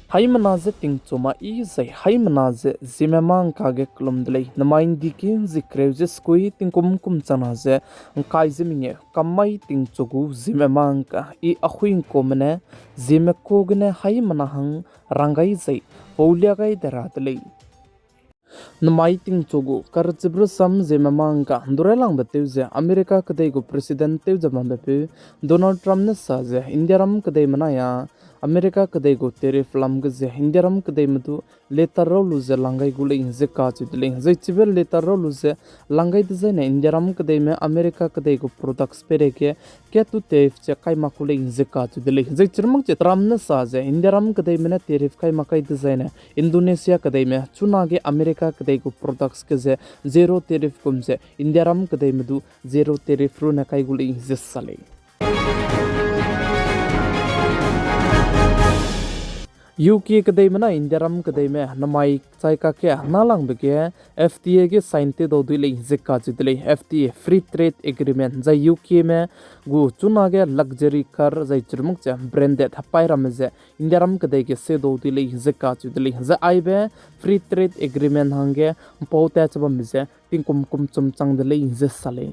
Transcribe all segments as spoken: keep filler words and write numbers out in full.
Haimena ze tingchu ma i zai haimena ze Zeme mangka ge kelum de lei. Namai ndiki zi kereu ze sekui tingkum kum chana ze ngkai ze mengeu kammai tingchu gu Zeme mangka i ahui ngkume ne Zeme ku gene haimena hang rang gai zai paulia gai de ra de lei. Namai tingchu gu karchibrusam Zeme mangka ndureilangbe tew ze America kedei gu President tew ze bambepeu Donald Trump ne sa ze Indiaram kedeime nai a America kedei gu tariff lam ge ze Indiaram kedeime du letter rau lu ze lang gai gu lei ze kacheu de lei. Zai chibe letter rau lu ze lang gai dezaine Indiaram kedeime America kedei gu products peireige kat tu tariff ze kai mak ku lei ze kacheu de lei. Zai chirmak ze Trump ne sa ze Indiaram kedeime ne tariff kai mak kai dezaine Indonesia kedeime chunage America kedei gu products ge ze zero tariff gum ze Indiaram kedeime du zero tariff rune kai gu lei ze sa lei. U K kedeime na Indiaram kedeime namai chai kakge nalangbe ge F T A ge sign tew dau dui lei ze kacheu de lei. F T A, Free Trade Agreement, zai U K me gu chunage luxury car zai chirmak ze branded hepai ramme ze Indiaram kedei ge se dau dui lei ze kacheu de lei. Zai aibe Free Trade Agreement hangge mpau tat che bambe ze tingkum kum chum chang de lei ze sa lei.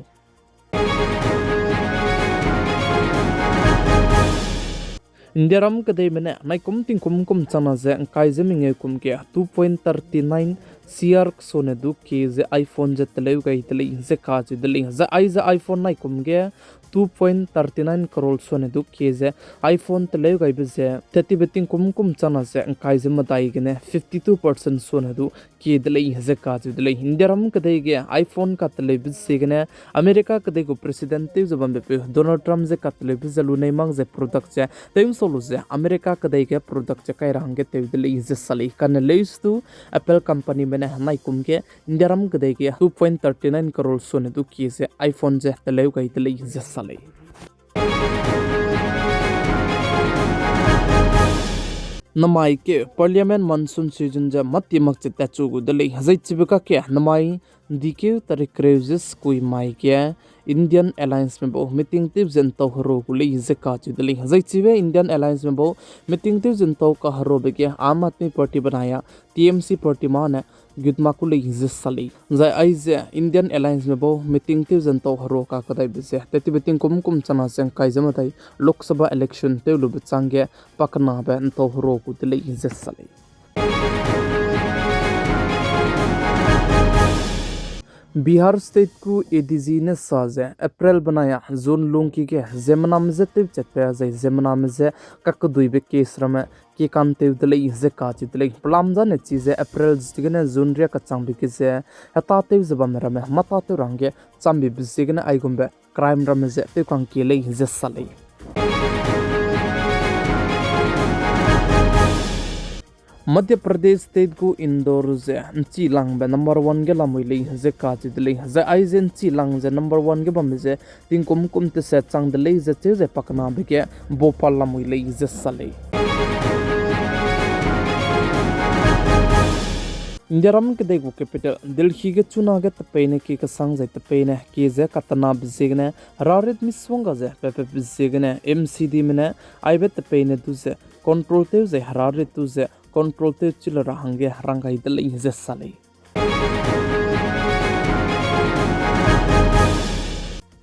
Indiaram kedeime ne naikum tingkum kum chana ze ngkai ze mengeu kum ge two point thirty nine crore sone du kie ze iPhone ze teleu gai de lei ze kacheu de lei. Zai aize iPhone naikum ge two point thirty nine crore sone du kie ze iPhone teleu gaibe ze tettibe tingkum kum chana ze ngkai ze medai gene fifty two percent sone du kie de lei ze kacheu de lei. Indiaram kedei ge iPhone kateleube ziegene America kedei gu President tew ze bambepeu Donald Trump ze kateleube ze lu nei mak ze product ze tew nsau lu ze America kedei ge product ze kai ra hangge tew de lei ze sa lei. Kane leuse du Apple companyme ne naikum ge Indiaram kedei ge two point thirty nine crore sone du kie ze iPhone ze teleu gai de lei ze sa lei. Namai keu Parliament monsoon season ze mâti mak che tatchu gu de lei. Zai chibe kakge namai ndikeu tarik kereu ze sekui mai ge Indian Allianceme bau meeting tew ze ntau heru gu lei ze kacheu de lei. Zai chibe Indian Allianceme bau meeting tew ze ntau kaheruabe ge Aam Aadmi Party benai a T M C party ma ne gut mak ku lei ze sa lei. Zai aize Indian Allianceme bau meeting tew ze ntau heru kakedaibe ze tettibe tingkum kum chana ze ngkai ze medai Lok Sabha election tew lube chângge pakenabe ntau heru gu de lei ze sa lei. Bihar State gu A D G ne sa ze April benai a June lungki ge ziemmename je tewchatbe zai ziemmename je kakeduibe case ramme kikangtew de lei ze kacheu de lei. Pelam zane chize April ziegene June riak kachangbe ge ze hetâtew ze bamme ramme mâtâtew ra hangge chambibe ziegene aigumbe crime ramme ze tewkangkie lei ze sa lei. Madhya Pradesh State gu Indore ze nchilangbe number one ge lamui lei ze kacheu de lei. Zai aize nchilang ze number one ge bambe ze tingkum kum teset chang de lei ze cheu ze pakenabe ge Bhopal lamui lei ze sa lei. Indiaram kedei gu capital Delhi ge chunage tepeine kie kesang zai tepeine kie ze katenabe ziegene herarit misongga ze pepepe ziegene M C Dme ne aibe tepeine du ze control tew zai herarit du ze control tew chi le ra hangge rang gai de lei ze sa lei.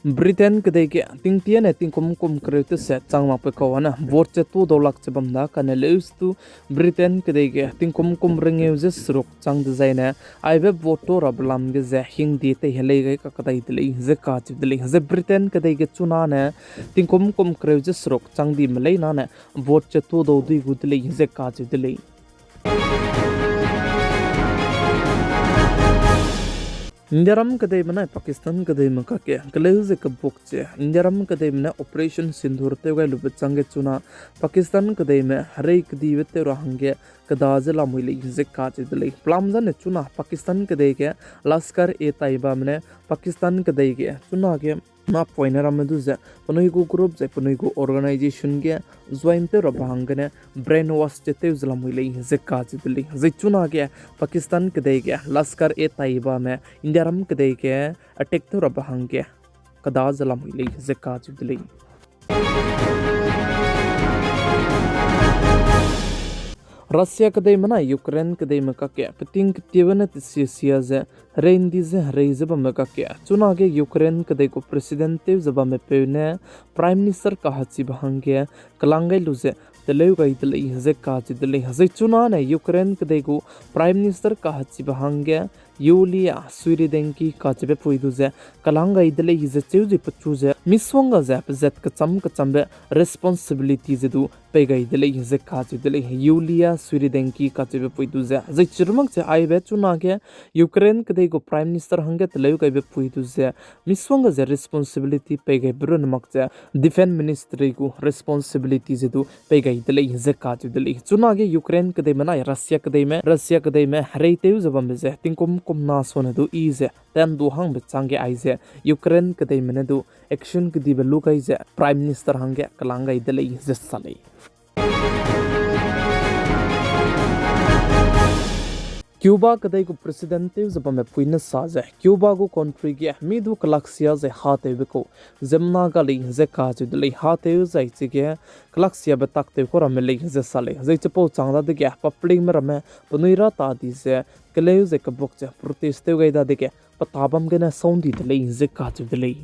Britain kedei ge tingtiane tingkum kum kereu teset chang makbe kau ane vote ze tu dau lak che bam da kane leuse tu Britain kedei ge tingkum kum rengeu ze seruk chang dezaine aibe vote tu rabe lam ge ze hingde tei helei gai kakdai de lei ze kacheu de lei. Ze Britain kedei ge chunane tingkum kum kereu ze seruk chang dime leinane vote ze tu dau dui gu de lei ze kacheu de lei. Indiaram kedeime nai Pakistan kedeime kakge keleu ze kebuk ze Indiaram kedeime ne Operation Sindoor tew gai lube chângge chuna Pakistan kedeime herei kedibe tew ra hangge keda ze lamui lei ze kacheu de lei. Pelam zane chuna Pakistan kedei ge Lashkar-e-Taibame ne Pakistan kedei ge chunage napoine ramme du ze penui gu group zai penui gu organisation ge join tew rabe hanggene brainwash ze tew ze lamui lei ze kacheu de lei. Zai chunage Pakistan kedei ge Lashkar-e-Taibame Indiaram kedei ge attack tew rabe hangge keda ze lamui lei ze kacheu de lei. Russia kedeime nai Ukraine kedeime kakge peting ketiebe ne tesia sia ze, hereindi ze herei ze bamme kakge, chunage Ukraine kedei gu President tew ze bamme peu ne Prime Minister kahechibe hangge kelang gai lu ze teleu gai de lei ze kacheu de lei. Zai chunane Ukraine kedei gu Prime Minister kahechibe hangge Yulia Swiridenki kacheube pui du ze kelang gai de lei ze cheu ze pechu ze misongga ze pezat kecham kechambe responsibility ze du pei gai de lei ze kacheu de lei. Yulia Swiridenki kacheube pui du ze zai chirumak ze aibe chunage Ukraine kedei gu Prime Minister hangge teleu gaibe pui du ze misongga ze responsibility pei gaibe rune mak ze Defense Ministry gu responsibility ze du pei gai de lei ze kacheu de lei. Chunage Ukraine kedeime nai Russia kedeime, Russia kedeime herei tew ze bambe ze tingkum kum na sone du i ze tandu hangbe changge aize Ukraine kedeime ne du action kedibe lu gai ze Prime Minister hangge kelang gai de lei ze sa lei. Cuba kedei gu President tew ze bamme pui ne sa ze Cuba gu country ge mi du kelaksia ze hatewbe kau ziemmena ga lei ze kacheu de lei. Hatew zai chige kelaksiabe taktew kau ramme lei ze sa lei. Zai chipau chang dadege publicme ramme penui ra ta di ze keleu ze kebuk ze protest tew gai dadege peta bam gene sound di de lei ze kacheu de lei.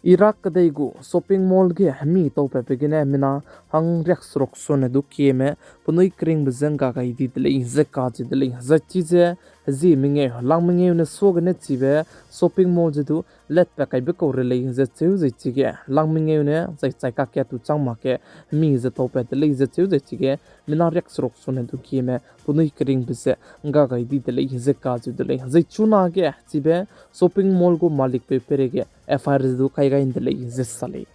Iraq kedei gu shopping mall ge hemi taupabe gene mina hang riakseruk sone du kieme penui keringbe je ngga gai di de lei ze kacheu de lei. Zai chize hezie mengeu, lang mengeu ne suagene chibe shopping mall ze du letpat kaibe kau re lei ze cheu zai chige lang mengeu ne zai chai kakge tu chang makge hemi ze taupat de lei ze cheu zai chige mina riakseruk sone du kieme penui keringbe ze ngga gai di de lei ze kacheu de lei. Zai chunage chibe shopping mall gu malikpeu peireige F I R ze du kai gai de lei ze sa lei.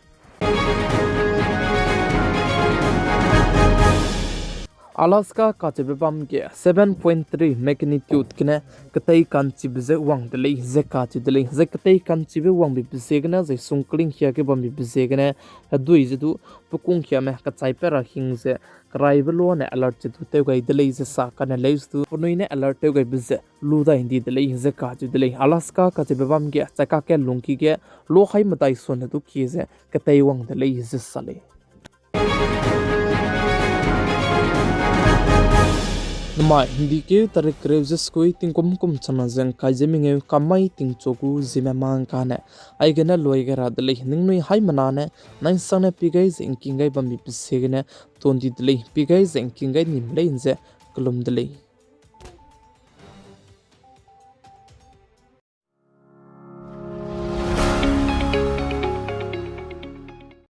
Alaska kacheube bam ge seven point three magnitude gene ketei ka'nchibe je wang de lei ze kacheu de lei. Zai ketei ka'nchibe wangbe be ziegene zai sungkling hia ge bambe be ziegene hedui ze du pekung hiame kechaipat ra hing ze keraibe luane alert ze du tew gai de lei ze sa kane lei ze du penui ne alert tew gaibe ze lu dai ndi de lei ze kacheu de lei. Alaska kacheube bam ge chai kakge lungki ge lu hai medai sone du kie ze ketei wang de lei ze sa lei. Namai hingdikeu tarik kereu ze sekui tingkum kum chana ze ngkai ze mengeu kamai tingchu gu zieme mangkane aigene luai gai ra de lei. Ningnui haimena ne naisangne pi gai ze ngking gai bambe be ziegene tundi de lei, pi gai ze ngking gai nim lei ze kelum de lei.